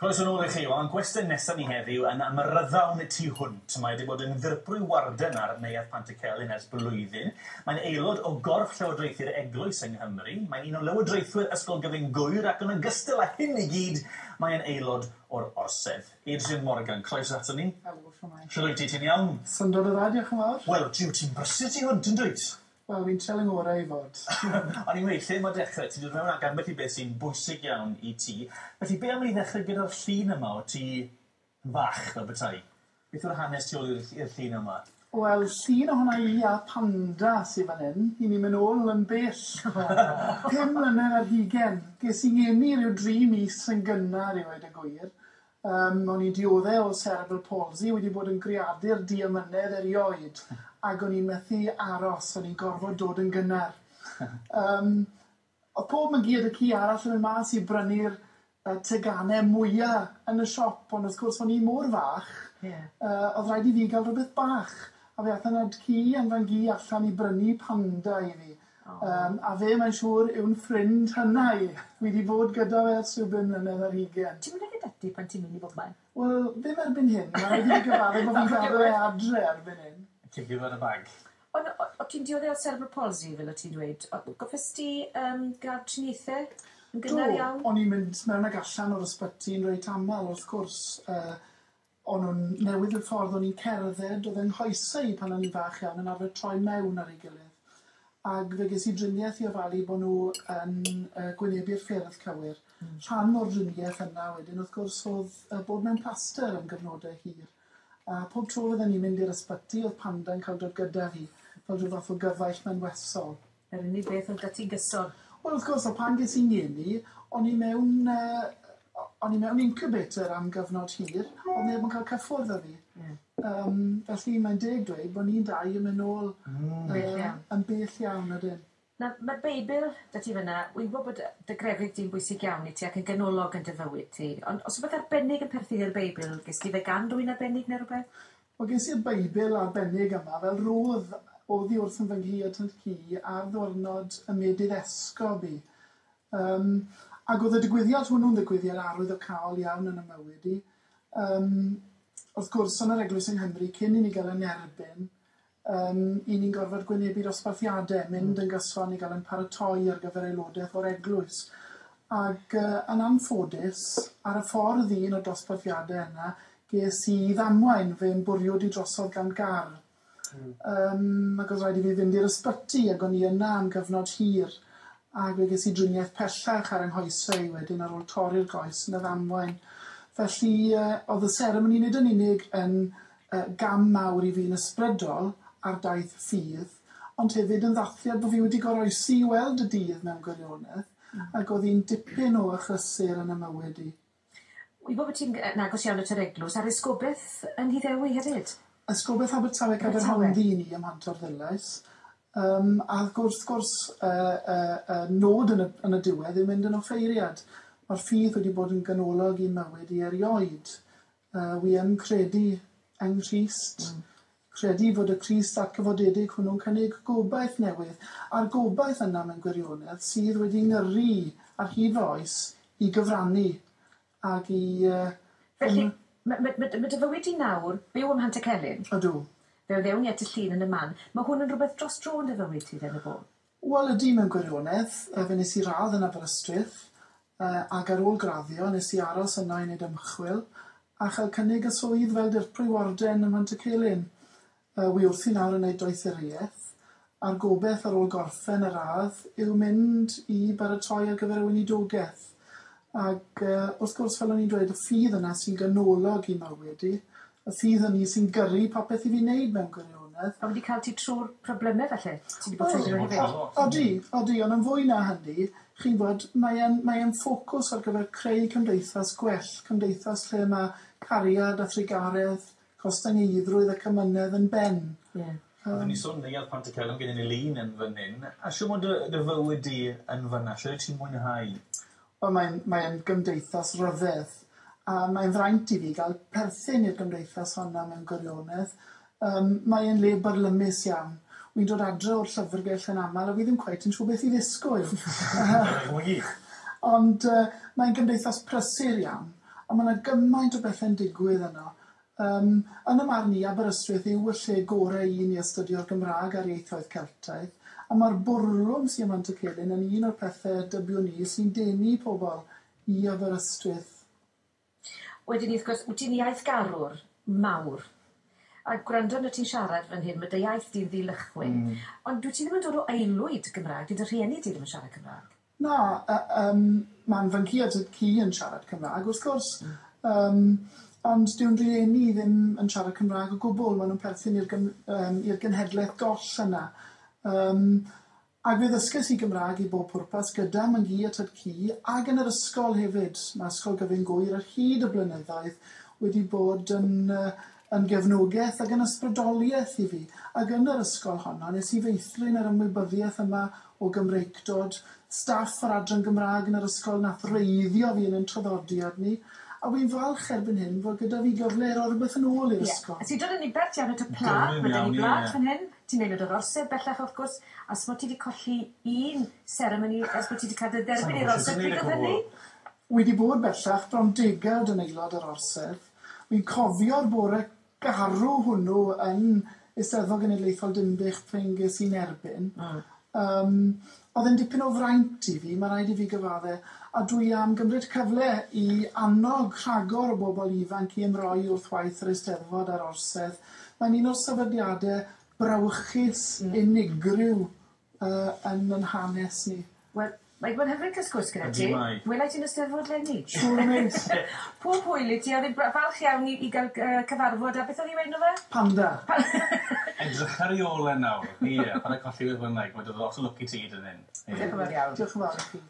Croeso nôl i chi. Wel, ein gwestai nesaf ni heddiw yn amryddawn y tu hwnt. Mae wedi bod yn ddirprwy warden ar Neuadd Pantycelyn ers blwyddyn. Mae'n aelod o gorff llywodraethu'r Eglwys yng Nghymru. Mae'n un o lywodraethwyr Ysgol Gyfun Gŵyr ac yn ogystal â hyn i gyd, mae'n aelod o'r Orsedd. Adrian Morgan, croeso ato ni. Helo, shwmae? Shwd wyt ti, ti'n iawn? Syndod o dda, diolch yn fawr. Wel, jiw, ti'n brysur tu hwnt, yn dwyt? Wel, fi'n trial 'y ngorau i fod. O'n i'n gweud, lle mae dechrau? Ti'n dod mewn ag ambell i beth sy'n bwysig iawn i ti. Felly, be am i ni ddechrau gyda'r llun yma o ti yn fach, fel petai? Beth yw'r hanes tu ôl i'r llun yma? Wel, llun ohona i a panda sydd fan hyn. I ni'n mynd ôl yn bell. 25. Ges i ngeni rhyw 3 mis yn gynnar i weud y gwir. O'n i'n diodde o cerebral palsy, wedi bod yn greadur diamynedd erioed, ac o'n i'n methu aros, o'n i'n gorfod dod yn gynnar. O'dd pob mygi a ci arall yn mynd mas i brynu'r teganau mwya yn y siop, ond wrth gwrs o'n i mor fach, o'dd rhaid i fi gael rhywbeth bach, a fe ath 'y nhad-cu a'n fam-gu allan i brynu panda i fi. A fe, mae'n siŵr, yw'n ffrind hynna i. Wi wedi bod gyda fe ers rhyw 25. Ti'n mynd ag e 'da ti pan ti'n mynd i bobman? Wel, ddim erbyn hyn. Mae rhaid i fi gyfadde bod fi'n gadael e adre erbyn hyn. Cicio fe yn y bag. Ond o ti'n diodde o cerebral palsy, fel o ti'n dweud. Goffes ti gael triniaethau yn gynnar iawn? Do, o'n i'n mynd mewn ag allan o'r ysbyty yn reit aml, wrth gwrs. O'n nhw'n newydd y ffordd o'n i'n cerdded, oedd yng nghoesau i pan o'n i'n fach iawn yn arfer troi mewn ar ei gilydd. Ac fe ges i driniaeth i ofalu bod nhw yn gwynebu'r ffyrdd cywir. Rhan o'r driniaeth yna wedyn, wrth gwrs, oedd bod mewn plaster am gyfnodau hir. A pob tro fydden ni'n mynd i'r ysbyty, oedd Panda'n cael dod gyda fi, fel rhyw fath o gyfaill mynwesol. Yr unig beth oedd 'da ti'n gyson. Wel, wrth gwrs, o pan ges i'n ngeni, o'n i mewn, o'n i mewn incubator am gyfnod hir, oedd neb yn cael cyffwrdd â fi. Felly mae'n deg dweud bod ni'n dau yn mynd nôl Bell iawn. Yn bell iawn, ydyn. Na, mae'r Beibl 'da ti fan'na, wy'n gwybod bod dy grefydd di'n bwysig iawn i ti ac yn ganolog yn dy fywyd ti, ond oes rhywbeth arbennig yn perthyn i'r Beibl? Ges ti fe gan rywun arbennig neu rhywbeth? Wel, ges i'r Beibl arbennig yma fel rodd oddi wrth yn fy nghi a tad-cu ar ddiwrnod y Medydd Esgob i. Ac oedd y digwyddiad hwnnw'n ddigwyddiad arwyddocaol iawn yn y mywyd i. Wrth gwrs, yn yr Eglwys yng Nghymru, cyn i ni gael yn erbyn, i ni'n gorfod gwynebu dosbarthiadau, mynd yn gyson i gael yn paratoi ar gyfer aelodaeth o'r eglwys. Ac yn anffodus, ar y ffordd un o'r dosbarthiadau yna, ges i ddamwain, fe'n bwriwyd i drosodd gan gar. Ac oedd rhaid i fi fynd i'r ysbyty, ac o'n i yna am gyfnod hir. Ac fe ges i driniaeth pellach ar 'y nghoesau i wedyn ar ôl torri'r goes yn y ddamwain. Felly oedd y seremoni nid yn unig yn gam mawr i fi'n ysbrydol ar daith ffydd, ond hefyd yn ddathliad bod fi wedi goroesi i weld y dydd mewn gwirionedd, ac oedd hi'n dipyn o achlysur yn y mywyd i. Wy'n gwybod bod ti'n yn agos iawn at yr eglwys, a'r esgobaeth yn Nhyddewi hefyd? Esgobaeth Abertawe Caerhonddu i ni ym Mhontarddulais. A wrth gwrs, nod yn y diwedd yw mynd yn offeiriad. Mae'r ffydd wedi bod yn ganolog i'n mywyd i erioed. Wi yn credu yng Nghrist. Credu fod y Crist atgyfodedig hwnnw'n cynnig gobaith newydd. A'r gobaith yna mewn gwirionedd sydd wedi ngyrru ar hyd fy oes i gyfrannu ag i... Felly, ma' dy fywyd di nawr, byw ym Mhantycelyn. Ydw. Fe ddewn ni at y llun yn y man. Mae hwn yn rhywbeth dros dro yn dy fywyd ti then y bôn? Wel, ydy mewn gwirionedd. Fe nes i radd yn Aberystwyth, ac ar ôl graddio nes i aros yna i wneud ymchwil a chael cynnig y swydd fel dirprwy warden ym Mhantycelyn. Wi wrthi nawr yn wneud doethuriaeth, a'r gobaith ar ôl gorffen y radd yw mynd i baratoi ar gyfer y weinidogaeth. Ac wrth gwrs, fel o'n i'n dweud, y ffydd yna sy'n ganolog i mywyd i, y ffydd hynny sy'n gyrru popeth i fi wneud mewn gwirionedd. A wedi cael ti trwy'r problemau falle? Ti wedi bod trwy hefyd? Odi, odi, ond yn fwy na hynny, chi'n gwybod, mae e'n ffocws ar gyfer creu cymdeithas gwell, cymdeithas lle mae cariad a thrugaredd, gostyngiddrwydd ac amynedd yn ben. Oedden ni sôn Neuadd Pantycelyn gyda ni lun yn fan hyn. A siŵr mod dy fywyd di yn fan'na, lle wyt ti'n mwynhau? Wel, mae'n gymdeithas ryfedd, a mae'n fraint i fi gael perthyn i'r gymdeithas honna mewn gwirionedd. Mae'n le byrlymus iawn. Wi'n dod adre o'r llyfrgell yn aml a fi ddim cweit yn siŵr beth i ddisgwyl. Ond mae'n gymdeithas prysur iawn. A mae yna gymaint o bethau'n digwydd yno. Yn y marn i, Aberystwyth yw y lle gorau i ni astudio'r Gymraeg a'r ieithoedd Celtaidd, a mae'r bwrlwm sy'n Pantycelyn yn un o'r pethau dybiwn i sy'n denu pobl i Aberystwyth. Wedyn ni, wrth gwrs, wyt ti'n iaithgarwr mawr. A gwrando arno ti'n siarad fan hyn, mae dy iaith di'n ddilychwyn. Ond dwi ti ddim yn dod o aelwyd Gymraeg, dwi dy rhieni di ddim yn siarad Cymraeg. Na, mae'n fy nghi a ci yn siarad Cymraeg, wrth gwrs. Ond dyw'n rhieni ddim yn siarad Cymraeg o gwbl, maen nhw'n perthyn i'r genhedlaeth goll yna. Ac fe ddysges i Gymraeg i bob pwrpas gyda mam-gu a tad-cu ac yn yr ysgol hefyd. Mae Ysgol Gyfun Gŵyr ar hyd y blynyddoedd wedi bod yn gefnogaeth ac yn ysbrydoliaeth i fi. Ac yn yr ysgol honno nes i feithrin yr ymwybyddiaeth yma o Gymreictod, staff yr adran Gymraeg yn yr ysgol nath wreiddio fi yn ein traddodiad ni. A wy'n falch erbyn hyn fod gyda fi gyfle i roi rhywbeth yn ôl i'r ysgol. A ti'n dod yn bert iawn at y plât, mae 'da ni blât fan hyn, ti'n aelod o'r orsedd bellach wrth gwrs, a smo ti wedi colli un seremoni ers bod ti wedi cael dy dderbyn i'r orsedd, pryd oedd hynny? Wedi bod bellach bron degawd yn aelod o'r orsedd. Wy'n cofio'r bore garw hwnnw yn Eisteddfod Genedlaethol Dinbych pan ges i'n erbyn. Oedd e'n dipyn o fraint i fi, mae rhaid i fi gyfadde, a dwi am gymryd cyfle i annog rhagor o bobl ifanc i ymroi wrth waith yr Eisteddfod a'r Orsedd. Mae'n un o'r sefydliadau brawychus, unigryw yn yn hanes ni. Wel, mae'n bod yn hyfryd cael sgwrs gyda ti. Wela i ti'n Eisteddfod leni? Siŵr o neis. Pob hwyl i ti, a fi'n falch iawn i gael cyfarfod, a beth oedd i'w enw fe? Panda. Edrych ar ei ôl e nawr. Ie, paid â colli beth bynnag, mae dod lot o lwc i ti gyd yn hyn. Diolch yn fawr iawn. Diolch yn fawr i chi.